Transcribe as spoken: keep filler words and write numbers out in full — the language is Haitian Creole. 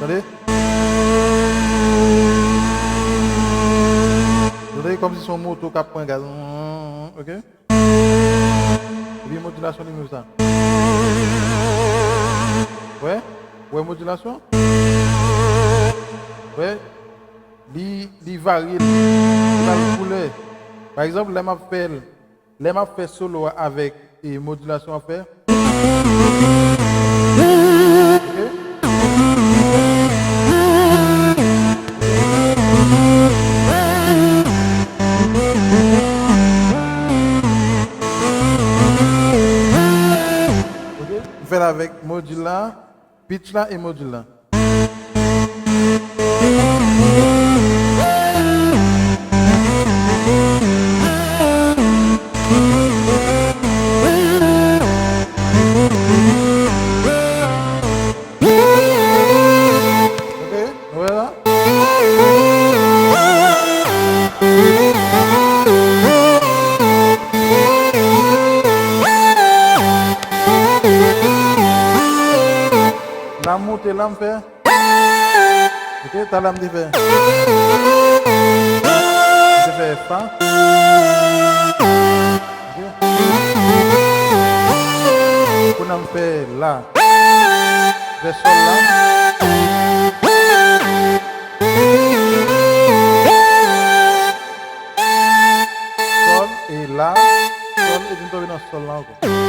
Tande? Tande kòmsi se yon moto k ap pran gaz. Ok? Epi modilasyon li menm sa. Wè? Wè modilasyon? Wè? Li, li varye, li ba l koulè. Pa egzanp, lè m ap fè l, lè m ap fè solo a avèk, e, modilasyon m ap fè. Ok? Ok? M fè l avèk modil la. Pitch la e modil la. Ok, nou wè la? La moute la m fè. Ok, talè a m te fè. M te fè fa. Ok. Kounye a m fè la. Fè sòl la. Sòl e la. Sòl epi m tonbe nan sòl la ankò.